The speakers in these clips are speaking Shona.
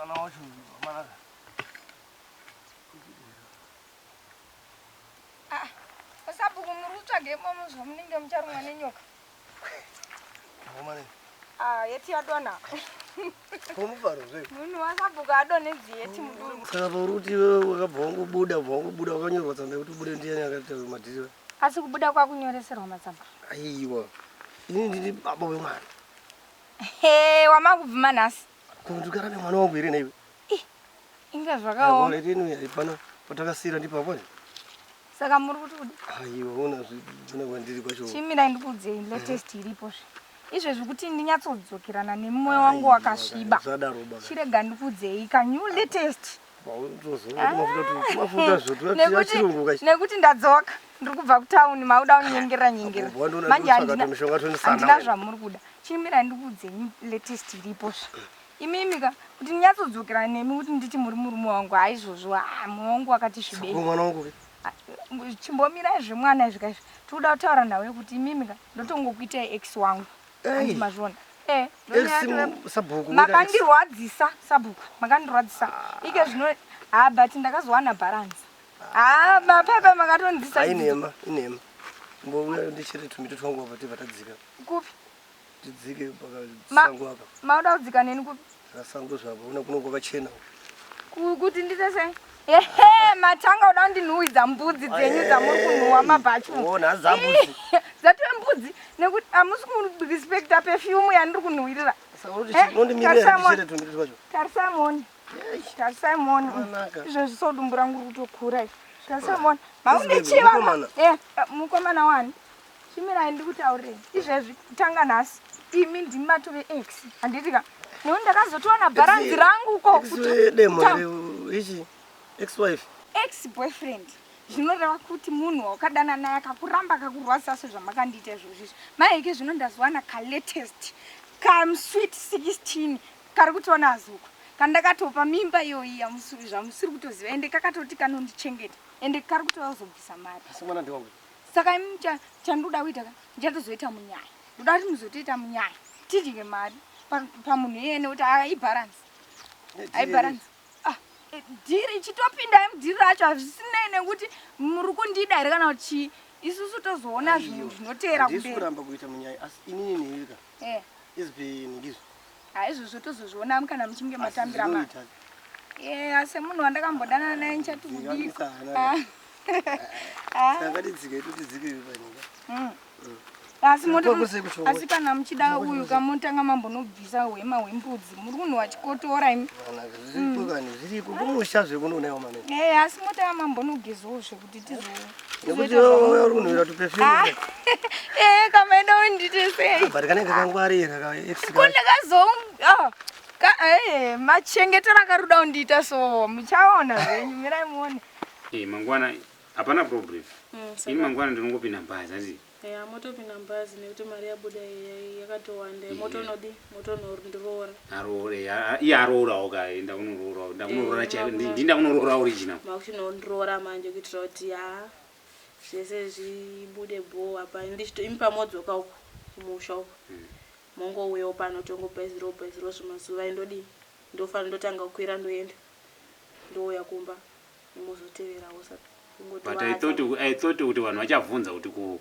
Mwana wacho mwana. Ah, sabhuku muri kutsvaga imomo zvamunenge mucharumwa nenyoka. Mwana. Ah, yeti yadonha. Komufaro zve. Munhu wasabhuku adonhedzi yeti mudumbu. Saka pauri kuti iwewe wakabva wangobuda, ubva wangobuda wakanyorwa tsamba yekuti ubude ndiyani akaita madhiri. Asi kubuda kwakunyoreserwa matsamba. Aiwa. Ini ndini baba wemwana. He, wamakubvuma nhasi. Ko ndikarabe mwana wangu here naiwe? Inga zvakaoma. Anyway, hapana patakasiyira ndipo apo. Saka muri kuti kudi? Aiwa, ona zvino kwandiri kwacho. Chimirai ndikuudzei latest iripo zve. Izvezvi kuti ndinyatsoudzokerana nemwoyo wangu wakasviba. Zvadaro baba. Chirega ndikuudzei ka new latest. Mafuta zvotu chirungu kachi. Nekuti ndadzoka ndiri kubva kutauni mauda kunyengerera nyengerera. Apo wandiona Manje ndikutsvaga handina tumishonga tunisana handina wena. zvamuri kuda. Chimirai ndikuudzei new latest iripo zve. Imimi ka kuti ndinyatsodzokera nemi kuti nditi muri murume wangu haizvozvo ah mwoyo wangu wakati svibei. Ko mwana wangu ke? Chimbomirai zvemwana izvi kaizvi. Tikuda kutaura nawe kuti imimi ka ndotongokuitai ex wangu. Hanti mazviona. Eh, ndonyaya Ex yatove- sabhuku. Makandirwadzisa sabhuku, makandirwadzisa. Ike zvino ha but ndakazowana balance. Ha mapepa makatonzisa. Ainema, inema. Mbouya ndichere tumito twangu apa tibva tadzika. Kupi? Tidzike Ma- pakasango apa. Mauda kudzika neni kupi? Kasango zvapo, una kuno kwakachena. Kuti ndite sei? Ehe, matanga kuda kundinhuhwidza mbudzi dzenyu dzamuri kunhuhwa mabhachu. Ona azambudzi. Dzatove mbudzi nekuti hamusi kurespecta perfume yandiri kunhuhwirira. Saka unoti Eh, unondimirira tarisa mwana. ndichere tumito twacho. Tarisai muone. Tarisai muone. Zvakanaka. Izvozvi so dumbu rangu riri kutokura izvi. Tarisai muone. Izvi Maundichiva. mukomana. Eh, mukomana wani. Chimirai ndikutaurirei. Izvezvi kutanga nhasi. Imi ndimi matove ex. Handiti ka. Nekuti ndakazotowana bharanzi rangu ko Ex wedemo here ichi ex wife. Ex boyfriend. Zvinoreva kuti munhu wakadanana naye akakuramba akakurwadzisa sezvamakandiita izvozvi izvi. Maike zvino ndazowana ka latest ka sweet 16 kari kutoona azuku kandakatopa mimba iyoyi yamusi- zvamusiri kutoziva ende kakatoti kanondichengeta ende kari kutouya kuzobvisa mari. Asi mwana ndewangu. Saka imi chandinoda kuita ka ndichatozoita munyaya. Ndoda kuti muzotoita munyaya tidye mari pamunhu iyeye nekuti ibharansi. Haibharansi. Ah, dhiri chitopindai mudhiri racho hazvisinei nekuti muri kundida here kana kuti chii. Isusu tozoona zvinhu zvinoteera Handisi kumberi. kuramba kuita munyaya asi inini newe ka. Eh. Izvi ndizvo. Ha izvozvo tozozviona kana muchinge Asi matambira mari. zvinoita. Eh, asi munhu wandakambodanana naye ndichati kudii. Ndingamisa hana. Ah. Ah. Saka ngatidzike totidzike panyika. Asi moti Kwako sei kuchongo? asi kana muchida uyu kamotanga mambonobvisa hwema hwembudzi muri kunhuwa chikotora imi. Zvakanaka zviriko kani zviriko kumusha zvekunonaiwa manene. Eh, asi motanga mambonogezawo zvekuti tizo. Nekuti tizoita zvamu- wewe uri kunhuwira tuperfume. Ah. Eh, kamaenda undite sei? But kanenge kangwarira ka ex Ko kacho. ndakazo ah, ka eh machengetero akaruda undiita so muchaona zvenyu mirai muone. Eh, mangwana hapana problem. Saka- Ini mangwana ndinongopinda bhazi handiti? Ya, motopinda mubhazi nekuti mari yabuda iyi yakatowanda. Motonodi, motonondiroora. Aroore, iye aroorawo ka, enda kunoroora, ndakunoroora Eh, chaivo, ndinda kunoroora original. Makuchinondiroora manje kuitira kuti ya zvese zvibude bho apa ndichito imi pamodzoka uko kumusha uko. Mongouyawo pano tongobhaizirawo bhaizirawo zvimazuva indodii ndofanira ndotanga kukwira ndoenda ndouya kumba mozoteverawo saka kungoti But I wadza. thought, I thought kuti vanhu vachabvunza kuti ko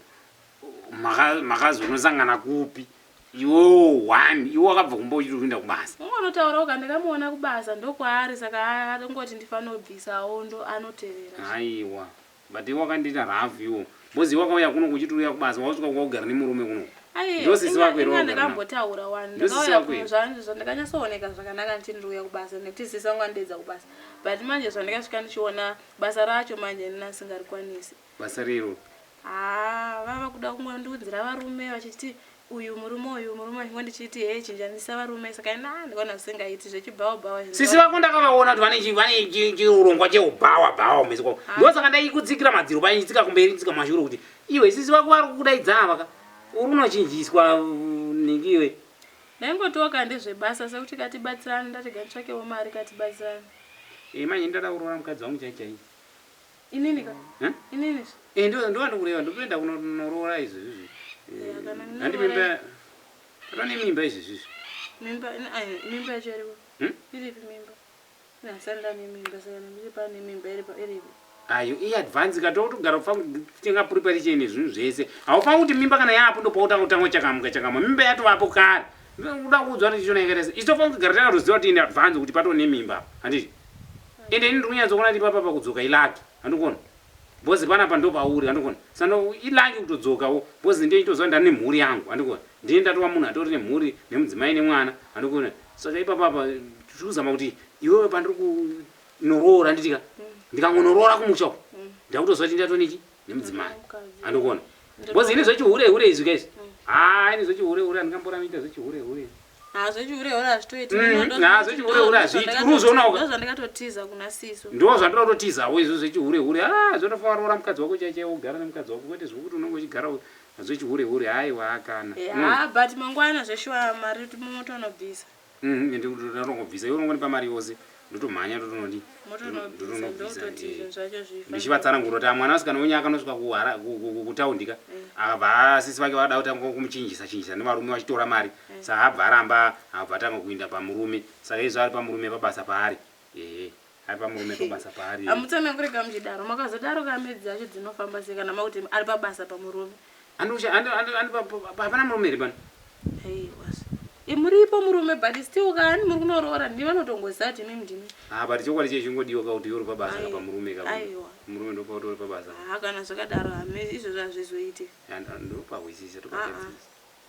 makazonosangana kupi iwewo one iwe wakabva kumba uchiti kuenda kubasa. Ungonotaurawo ka ndakamuona kubasa ndokwaari saka angoti ndifanobvisawo ndo anotevera. Aiwa but iwe wakandiita rough iwo because iwe wakauya kuno kuchiti uya kubasa wasvika kwakugara nemurume kuno. Aiwa, Ndosisi vako here inga wagara navo? ndakambotaura wani Ndosisi ndakauya vako here? kuno zvandakanyatsooneka zvakanaka ndichiti ndiri kuuya kubasa nekuti sisi vangu vandideedza kubasa but manje zvandakasvika ndichiona basa racho manje ndina ndisingarikwanisi. Basa rero? Haa vava kuda kungondiunzira varume vachiti uyu murume uyu murume vachingo ndichiti hee chinjanisa varume saka ini ah ndikaona zvisingaiti zvechibhawa bhawa izvi. Sisi vako ndakavaona kuti vane vane chirongwa cheubhawa bhawa kumeso kwavo. Ah. Ndosaka ndaikudzikira madziro paye ndichitsika kumberi nditsika kumashure kuti iwe sisi vako vari kukudaidza ava ka uri unochinjiswa nhingi iwe. Ndaingotiwo ka ndezvebasa sekuti katibatsirane ndati ganditsvakewo mari katibatsirane. Eh manje ndada kuroora mukadzi wangu chai chai. Inini ka? Eh? Inini zve? Eh ndo ndo ndikureva ndotoenda kunoroora izvezvi. Yeah, kana Handi ndinoroora- mimba. Tata nemimba izvezvi. Mimba ai, mimba yacho iripo. Hmm? Iripi mimba? Ndasati ndane mimba saka ndikuti pane mimba iri iripo. Ayo iadvance ka tokutogara kutenga preparation nezvinhu zvese. Haufaniri kuti mimba kana yapo ndopautanga kutanga chakamuka chakama. Mimba yatovapo kare. Uda kuudzwa kuti chona yakaita sei. Isu tofanira kugara takatoziva kuti in advance kuti patoo nemimba apa. Handiti? Ende ini ndiri kunyatsokuona kuti ipapa pakudzoka ilucky. Handikuona? Because panapa ndopauri. Handikuona? Saka ilucky kutodzokawo because ndiye chitoziva ndane mhuri yangu. Handikuona? Ndiye ndatova munhu atori nemhuri nemudzimai nemwana. Handikuona? Saka ipapa apa tiri kuzama kuti iwewe pandiri kunoroora handitika ndikangonoroora kumusha uko ndakutoziva kuti ndatoniki nemudzimai. Handikuona? Because ini zvechihure hure izvi kaizvi. Haa ini zvechihure hure handingamboramita zvechihure hure. Ha zvechihure hure hazvitoiti. Ha zvechihure hure hazviiti. Uri kuzvionawo ka? Ndozvandakatotiza kuna siso. Ndo zvandinoda kutotizawo izvo zvechihure hure. Ah zvotofanira roora mukadzi wako chaiye chaiye wogara nemukadzi wako kwete zvekuti unenge uchigara zvechihure hure haiwa kana. Ha but mangwana zveshuwa mari motonobvisa. Ende ndinongobvisa iwe unongonipa mari yose ndotomhanya ndotonodi Motonobvisa ndotonobvisa ndokutoti zvinhu zvacho zvifambe. Ndichivatsanangura kuti mwana wasikana wenyu akanosvika kutaundi ka akabva asisi vake vada kutanga kumuchinjisa chinjisa nevarume vachitora mari saka abva aramba akabva atanga kuinda pamurume saka izvo ari pamurume pabasa paari ehe ari pamurume pabasa paari. Hamutsanangure ka muchidaro makazodaro ka mhedzi dzacho dzinofamba sei kana makuti ari pabasa pamurume. Hapana murume here pano? Muripo murume but still kani muri kunoroora ndimi vanotongoziva kuti imimi ndimi. Ah but chokwadi chee chingodiwa ka kuti uri pabasa ka pamurume ka. Aiwa. Murume ndopautori pabasa. Ah kana zvakadaro hame izvozvo hazvizoite. Ndopahwisisa topagadzirisa.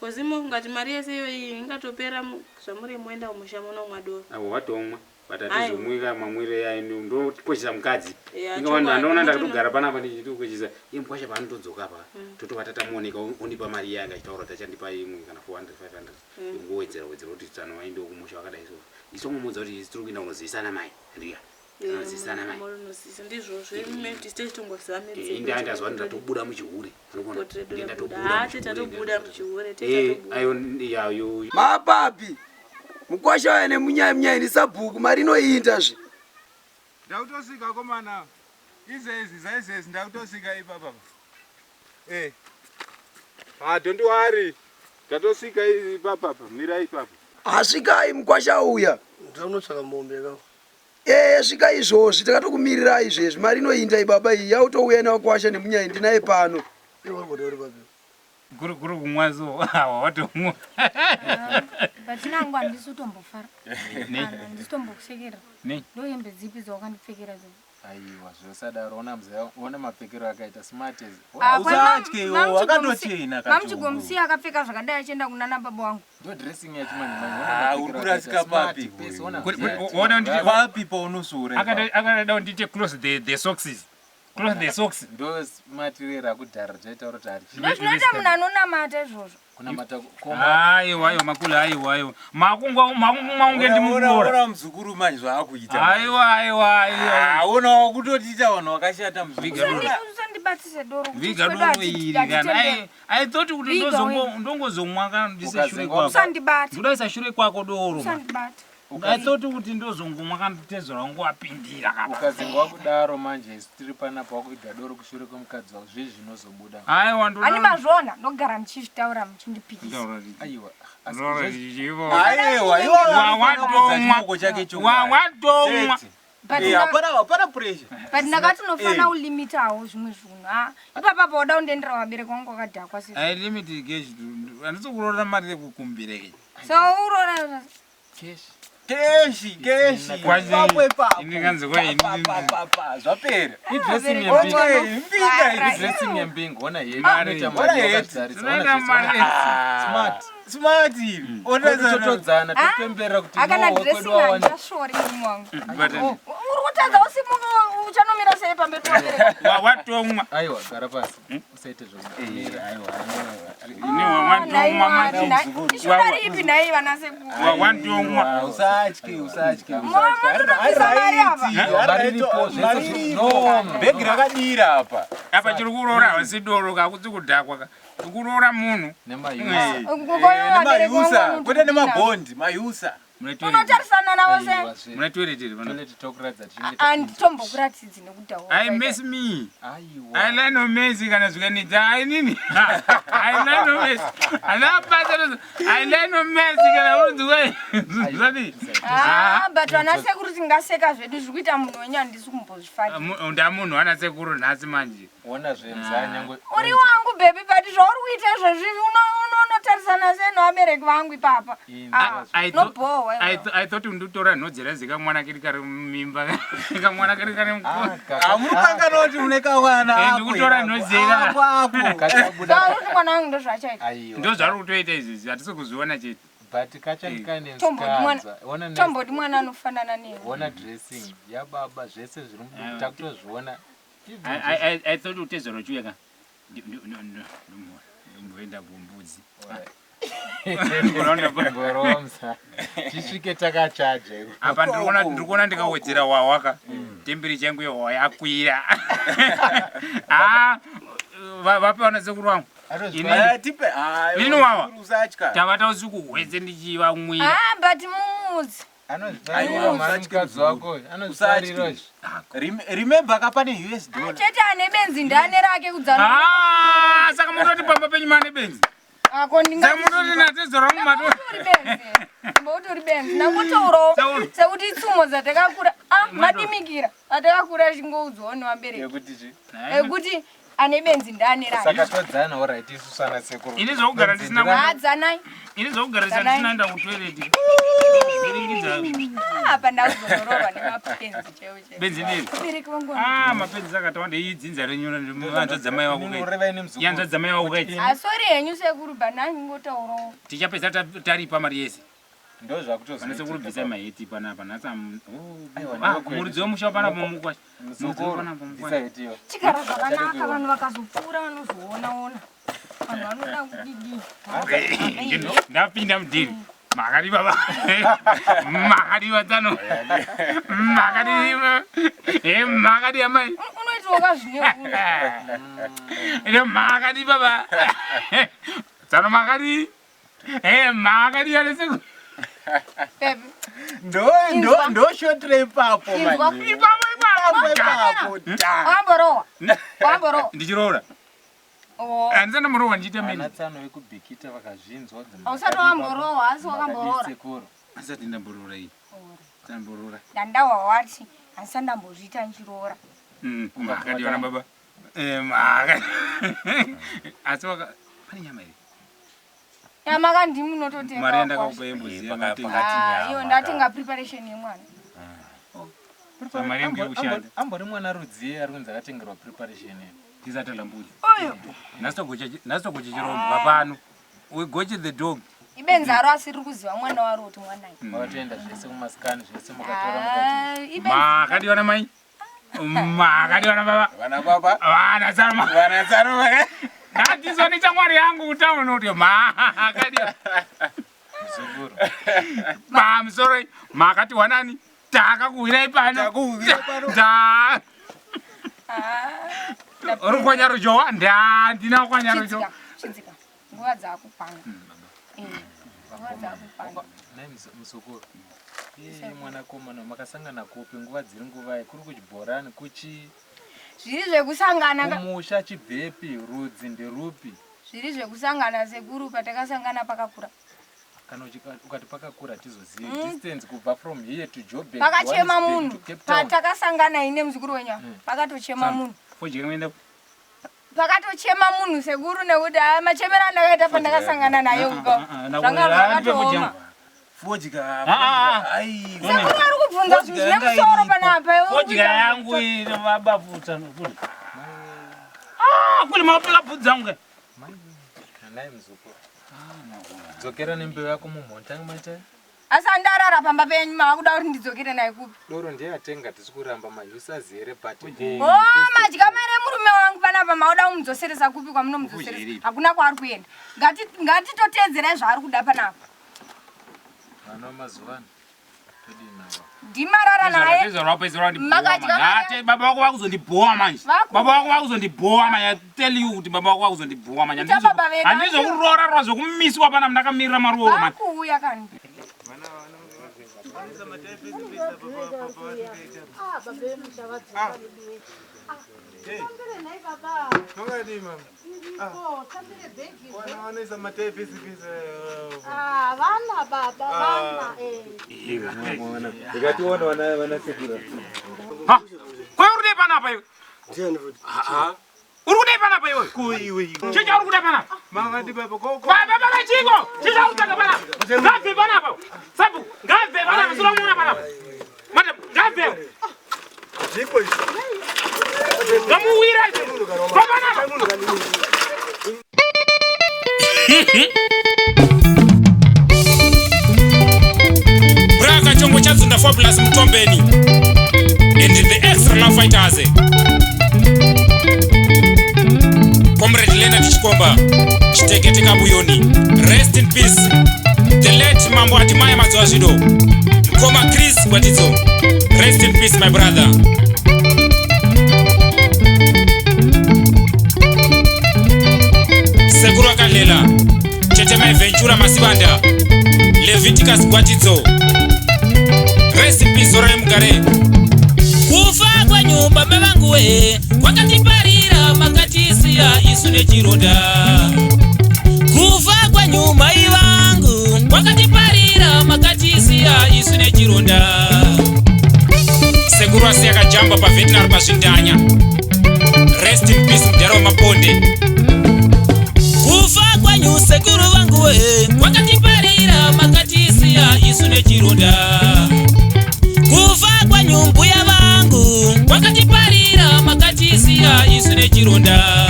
Kozi mofungati mari yese iyoyi ingatopera zvamuri moenda kumusha monomwa doro. Avo vatomwa. But hatizomwi ka mamwiro eya ndokoshesa mukadzi. Inga vanhu andoona ndakatogara panapa ndichitokoshesa iye mukwasha paanotodzoka apa totovata tamuoneka ondipa mari iya yanga achitaura kuti achandipa imwe kana 400 500 yekungowedzera wedzera kuti tsano vaende kumusha vakadai so isu tongomuudza kuti isu tiri kuenda kunozivisana mai riya tinozivisana mai ndizvozvo inda ndazwa ndatobuda muchihure Mapapi mukwasha uya nemunyai munyai ndisabhuku mari inoinda zve. Ndakutosvika komana izvezvi zaizvezvi ndakutosvika ipapa eh ah don't worry tatosvika ipapa mira ipapa. Asvikai mukwasha uya. Ndaunotsvaka mombe ka. Ehe svika izvozvi takatokumirirai izvezvi mari inoinda iyi baba iyi yautouya nevakwasha nemunyai ndinaye pano. Iwe uri kuda uri papi? Kuri kuri kumwa so awa watomwa. But nangu handisi kutombofara. Handisi kutombokusekera. Nei? Ndohembe dzipi dzawakandipfekera idzodzo? Aiwa zvosadaro ona mzaya ona mapfekero akaita smart as Ah, kwa Usatye iwe, wakatochena kacho. Mamuchigomusiya akapfeka zvakadai achienda kunana baba wangu. Ndo dressing yachimanje manje. Ah, uri kurasika papi? Ona nditi Papi paunosura? Akada akada ndite close the socks. Close the socks. Ndo smart rera kudhara zvaitaura kuti hari. Ndo zvinoita munhu anonamata izvozvo. Kunamata koma. Aiwa aiwa makule aiwa aiwa. Makungwa makungwa unge ndimuroora. Ona muzukuru manje zvaakuita. Aiwa aiwa aiwa. Ah, ona wakutotiita vanhu vakashata muzukuru. Usandibatise doro. Viga doro iri kana. I thought kuti ndozongo ndongozomwa kana ndise shure kwako. Usandibata. Ndoda isa shure kwako doro. Usandibata. I thought kuti ndozongomwa kana tezora wangu wapindira kapa. Ukazengwa kudaro manje isu tiri panapa wakuviga doro kushure kwemukadzi wako zvii zvinozobuda. Aiwa ndoda. Ani mazviona ndogara muchizvitaura muchindipikisa. Aiwa. Aiwa iwe wawatomwa. Wawatomwa. But Eh, hapana hapana pressure. But ndakati unofanira kulimitawo zvimwe zvinhu ha ipapa pa wada kundiendera vabereki vangu wakadhakwa sei. I limit cash handisi kuroora mari yekukumbira ke. So uroora Cash. Keshi, keshi. Ipapo ipapo. Ini kanzi kwa ini. Pa, pa, pa, pa, zvapera. Idressing Ah, yembingo. Okay, mbinga iyi. Idressing yembingo. Ona heti. Mari. Inoita Ona mari heti. yakazvitarisa. Ona Zvinoita zvese. mari. Ona Smart. Smart iri. Ona zana. Totodzana topemberera kuti akana no kwedu dressing wawana. handichasvori murume wangu. But Uri kutadza usimuka uchanomira sei pamberi pevabereki? wawatomwa. Aiwa gara pasi. Usaite zvokumira. Aiwa. Ini wawatomwa manje. Ishura ripi nhai vana sekuru? Wawatomwa. Usatye, usatye, Mototobvisa mari apa. Aiwa, mari iripo zvese zviri- No. Bhegi rakadira apa. Apa chiri kuroora hausi doro ka kutsi kudhakwa ka. Kuroora munhu. Nemayusa. Kukoyo vabereki vangu Nemayusa, kwete vanotodina. nemabhondi, mayusa. Unotarisana navo se. Muna toilet here pano? Toilet tokuratidza tichingeta. Handitombokuratidzi nekudhawa. I miss me. I like no Messi kana zvikanetsa ai nini. I like no Messi. Ana basa rozo. I like no Messi kana unonzwa zvadi. Ah, but vana sekuru tingaseka zvedu zviri kuita munhu wenyu handisi kumbozvifarira. Ndamunhu ana sekuru nhasi manje. Ona zvemzaa nyangwe. Uri wangu baby but zvauri kuita izvozvi unotarisana sei nevabereki vangu ipapa. Ah, nobhowa. I thought unditora nhodzera zekamwana kiri kari mumimba. Kamwana kiri kari mukuru. Amurikangana kuti mune kamwana Eh, ndikutora nhodzera. Ako ako. Saka uri kuti mwana wangu ndozvaachaita. Ndozvaari kutoita izvizvi hatisi kuzviona chete. But kachani kane Tomboti mwana msikanzwa. Ona next- tomboti mwana anofanana newe. Ona dressing yababa zvese zviri muduku takutozviona. I thought utezvaro chiuya ka. Ndomboenda kumbudzi. Ngoromsa. Tisvike takachaja. Apa ndiri kuona ndikawedzera wawaka. Temperature yangu yewawa yakwira. Ah, vape vana sekuru vangu. Tipe. Ini wawa. Usatya. Tavata usiku hwese ndichivamwira. Ah, but mumudzi. Anozvifarira mari mukadzi wako. Anozvifarira izvi. Remember ka pane US dollar. Chete ane benzi ndane rake kudzana. Ah, saka munoti pamba penyu mane benzi. Ako Saka munoti natezora vangu mato. Uri benzi. Mboti uri benzi. Ndangotaurawo sekuti tsumo dzatakakura. Ah, madimikira. Atakakura tichingoudzwawo nevabereki. Yekuti chi? Ekuti ane benzi ndane rake. Saka todzana alright isusu ana sekuru. Ini zvokugara ndisina Ah, dzanai. Ini zvokugara ndisina enda kutoilet. Ah, apa ndakuzororwa nemapenzi chaiwo chaiwo. Benzi ndiri. Vabereki vangu Ah, mapenzi akatawanda iyi dzinza renyu hanzvadzi dzamai vako kai. Yanzvadzi dzamai vako kai. Ah, sorry henyu sekuru but ndandingotaurawo. Tichapedza taripa mari yese. Ndo Vana sekuru bvisai maheti panapa nhasi Aiwa, ah, ndiko kwedu. muridzi wemusha panapa mukwasha. Muridzi Muzukuru, wepanapa bvisa mukwasha. heti iyo. Chigara zvakanaka vanhu vakazopfuura vanozoona ona. Vanhu vanoda kudidi. Ndapinda mudhiri. Makadi baba. Makadi vatano. Makadi. Eh, makadi amai. Unoitwa kazvine Ine makadi baba. Tsano makadi. Eh, makadi ale sekuru. Pepe. Ndo ndo ndo short ipapo Inzwa. manje. Ipapo ipapo. Ipapo. Da. Wamborowa. Wamborowa. Ndichiroora. Oh. Handisati ndamborohwa ndichiita meni. Ana tsano vekubhikita vakazvinzwa kuti Hausati wamborohwa asi wakamboroora. Sekuru. Handisati ndamboroora iyi. Ndamboroora. Ndandawa wati handisati ndambozviita ndichiroora. Makadi vana baba. Eh, makadi. Asi waka pane nyama here? Nyama kandi munototenga. Mari yandakakupa yembuzi yamatenga. Ah, iyo ndatenga preparation yemwana. Mari yangu yekushanda. Ambori mwana rudziye ari kunzi akatengerwa preparation iyi. Tisatala mbuzi. Uyu Nhasi togocha chirombwa pano. We goche the dog. ibenzi aro asiri kuziva mwana waro kuti mwanai. Makatoenda zvese kumasikani zvese mukatora mukati. Ah, ibenzi. Makadi vana mai. Makadi vana baba. Vana baba. Vana tsano. Vana tsano maka. Ndatiswa nechamwari yangu kutaura kuti makadi. Muzukuru. Pamusoro makati wanani takakuwirai pano. Takakuwirai pano. Ta. Ah, Uri kwanya rujowa ndandina kwanya rujowa. Chidzika, chidzika. Nguva dzakupanga. Eh, nguva dzakupanga. Nai muzukuru. Iye mwanakomana makasangana kupi nguva dziri nguvai kuri kuchibhorani kuchi Zviri zvekusangana ka- kumusha chibvepi rudzi nderupi zviri zvekusangana sekuru patakasangana pakakura. kana ukati pakakura tizozive distance kubva from here to Joburg Pakachema Johannesburg munhu. to Cape Town. Patakasangana ine muzukuru wenyu. Pakatochema munhu. Fodya kuenda Pakatochema munhu sekuru nekuti ah, machemero andakaita pandakasangana naye uko. Zvanga zvakatooma. Fodya. Ah, ah. Ai. Sekuru vari kubvunza zvinhu zvine musoro panapa. iwe uri Fodya kuita- yangu inovabafuta kule. Ah, kule mapela bvudzi angu. ke. Nai muzukuru. Dzokera nembeu yako mumhoni tange maita Asi andarara pamba penyu maakuda kuti ndidzokere naye kupi? doro ndiye atenga tisi kuramba mausers here but Oh, madya mari emurume wangu panapa mauda kumudzoseresa kupi kwamunomudzoseresa? Hakuna kwaari kuenda. Ngatitoteedzerai zvaari kuda panapa. vana vemazuva ano todii navo Ndimarara naye. Makadya mari- Baba vako vakuzondibhowa manje. Vaku- Baba vako vakuzondibhowa manje. I tell you kuti baba vako vakuzondibhowa manje. Ita baba vedu, Handizokuroora roora zvekumiswa panapa ndakamirira marooro manje. Vakuuya kani. Makadii mama? Wana wanoisa matai pese pese. Ah, vana baba, vana. Eh. Ndikationa vana vana sekura. Ha? Kwa uri kudei panapa iwe? Ndiani futi? Uri kudei panapa iwe? Kuiwe iwe. Chii chauri kuda panapa? Makadii baba koko. Baba baba chiko. Chii chauri kutsvaga panapa? Ngabve panapa. Sabu, ngabve panapa, sura muona panapa. Madam, ngabve. Zviko izvi. Ngamuwira izvi. Bva panapa. Braka chombo chadzunda Fabulous Mutombeni and the extra love fighters. Comrade Leonard Chikomba, Chitekete Kabuyoni, rest in peace. The late Mambo Admire Madziwazvido, Mkoma Chris Gwatidzo, rest in peace my brother. Sekuru Akalela, Chete Mai Ventura Masibanda, Leviticus Gwatidzo, rest in peace Zorai Mugare. Kufa kwenyu baba vangu we kwakatiparira makatisiya isu nechironda. Kufa kwenyu mai vangu kwakatiparira makatisiya isu nechironda. Sekuru asiya kajamba pavetinary pazvindanya. Rest in peace mudhara wemaponde. Kufa kwenyu sekuru vangu we kwakatiparira makatisiya isu nechironda. Kufa kwenyu mbuya vangu kwakatiparira makatisiya isu nechironda.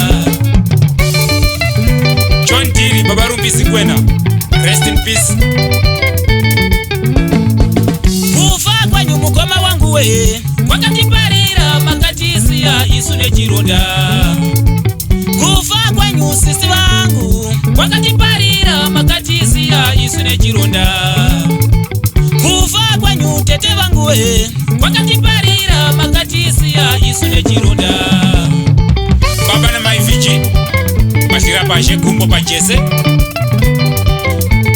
John Diri Baba Rumbi Sikwena, rest in peace. Kufa kwenyu mukoma wangu we kwakatiparira makatisiya isu nechironda. Kufa kwenyu sisi vangu kwakatiparira makatisiya isu nechironda. Kufa kwenyu tete vangu we kwakatiparira makatisiya isu nechironda. Baba namai Viji Madyira pashe gumbo pajese.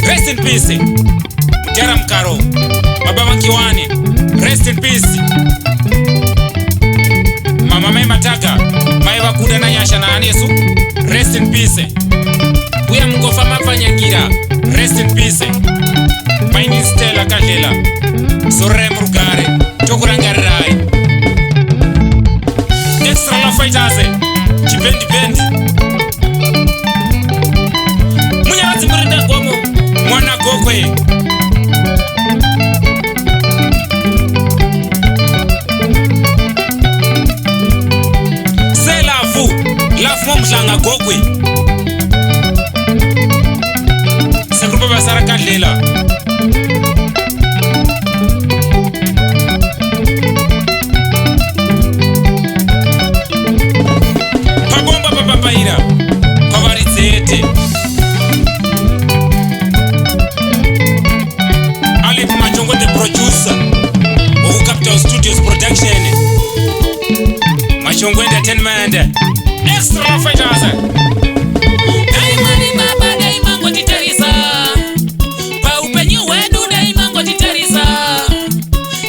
Rest in peace Mutera Mukaro, Baba Vakiwane, rest in peace. Mama mai Mataka, mai Vakuda naNyasha naAnesu, rest in peace. Mbuya Mungofa Mapfanyangira, rest in peace. Maini Stella Kadlela, zororai murugare, tokurangarirai. Extra Love Fighters, chibendi bendi. Munyaradzi Murinda Gomo, mwana Gokwe. Selavu, Love Momhlanga Gokwe. Sekuru Baba Sara Kadlela. Pabomba papapaira, pavaridzete. Alec Machongo the producer of Capital Studios Production. Machongo Entertainment. Extra Fighters. Dai Mwari Baba, dai mangotitarisa paupenyu hwedu, dai mangotitarisa.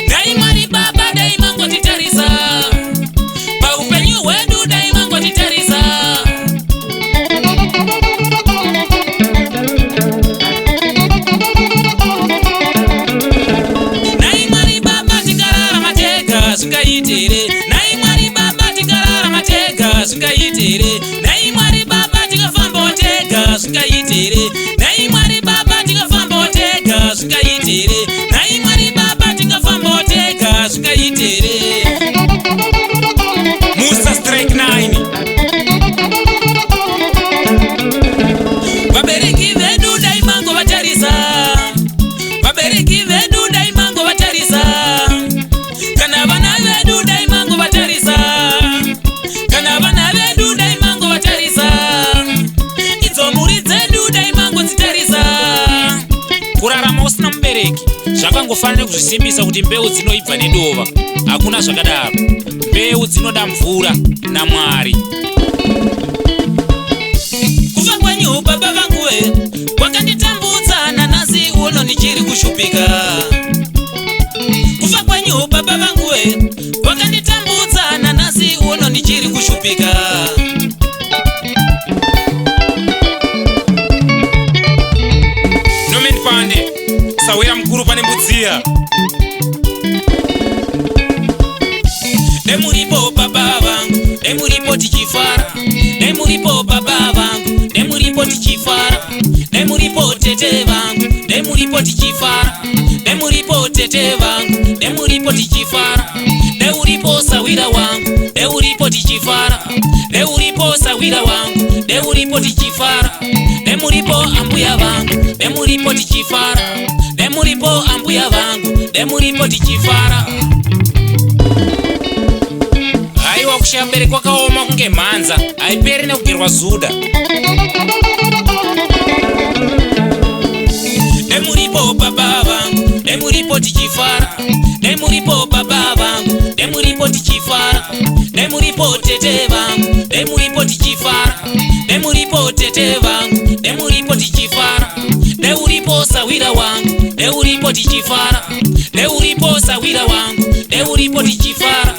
Dai Mwari Baba, dai mangotitarisa paupenyu hwedu, dai mangotitarisa. Nai Mwari Baba, tikararama tega zvingaite here? Nai Mwari Baba, tikararama tega zvingaite here? Nai Mwari Baba, tikafambawo tega zvingaite here? Nai Mwari Baba, tikafambawo tega zvingaite here? Nai Mwari Baba, tikafambawo tega zvingaite here? Musa Strike 9. Vabereki vedu dai mangovatarisa, vabereki vedu dai mangovatarisa, kana vana vedu dai mangovatarisa, kana vana vedu dai mangovatarisa, idzo mhuri dzedu dai mangodzitarisa. Kurarama usina mubereki zvakangofanira kuzvisimbisa kuti mbeu dzinoibva nedova. Hakuna zvakadaro. Mbeu dzinoda mvura naMwari. Kufa kwenyu baba vangu we kwakanditambudza, nanhasi uno ndichiri kushupika. we kwakanditambudza nanhasi uno ndichiri kushupika. Norman Pande, sawira mukuru pane mbudziya. Nemuripo baba vangu, nemuripo tichifara, nemuripo baba vangu, nemuripo tichifara, nemuripo tete vangu, nemuripo tichifara, nemuripo tete vangu, nemuripo tichifara, neuripo sawira wangu, neuripo tichifara, neuripo sawira wangu, neuripo tichifara, nemuripo ambuya vangu, nemuripo tichifara, nemuripo ambuya vangu, nemuripo tichifara. Haiwa, kushaya mubereki kwakaoma kunge mhanza haiperi nekugerwa zuda. Nemuripo baba vangu, nemuripo tichifara, nemuripo baba vangu, nemuripo tichifara, nemuripo tete vangu, nemuripo tichifara, nemuripo tete vangu, nemuripo tichifara, neuripo sawira wangu, neuripo tichifara, neuripo sawira wangu, neuripo tichifara,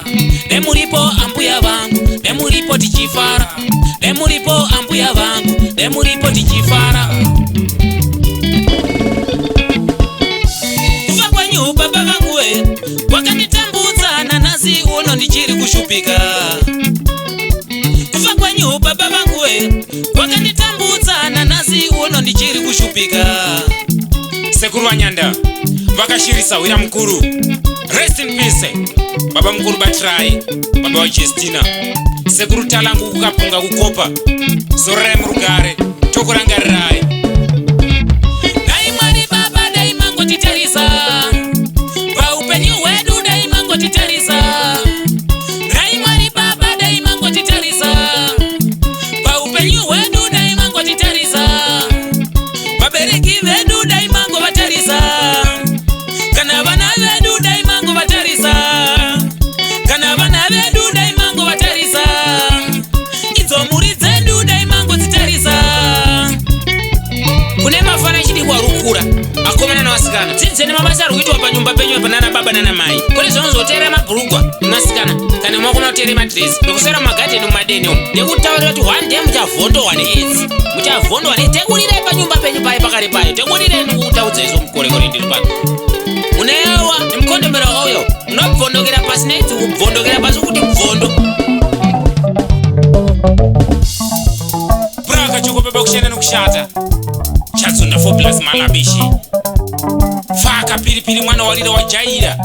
nemuripo ambuya vangu, nemuripo tichifara, nemuripo ambuya vangu, nemuripo tichifara. Kufa kwenyu baba vangu we kwakanditambudza nanhasi uno ndichiri kushupika. Kufa kwenyu baba vangu we kwakanditambudza nanhasi uno ndichiri kushupika. Sekuru vanyanda vakashirisa hwira mukuru. Rest in peace baba mukuru Batirai, baba vaJestina. Sekuru Talangu kukapunga kukopa, zororai murugare, tokurangarirai. Dai Mwari baba, dai mangotitarisa paupenyu hwedu, dai mangotitarisa. Dai Mwari baba, dai mangotitarisa paupenyu hwedu, dai mangotitarisa. Vabereki vedu dai mangovatarisa, kana vana vedu dai mangovatarisa, kana vana vedu dai mangovatarisa, idzo mhuri dzedu dai mangodzitarisa. Kune mafana echidikwa rukura, akomana navasikana, dzidzeni mabasa ari kuitwa panyumba penyu panana baba nana mai, kune zvanozoteera mabhurugwa nemasikana kana makona kuteera madhirezi nekuswera mumagadheni mumadeni umu, nekutaurira kuti one day muchavhondohwa needzi, muchavhondohwa ne tekurirai panyumba penyu paye pakare payo, tekurirai. Ndikutaudza izvo mukorekore ndiri pano, munewa nemukondomero wakauya munobvondokera pasi neidzi, kubvondokera pasi kuti bvondo. Braka choko baba, kushanda nokushata chatsunda 4 plus malabishi faka piripiri, mwana warira wajaira.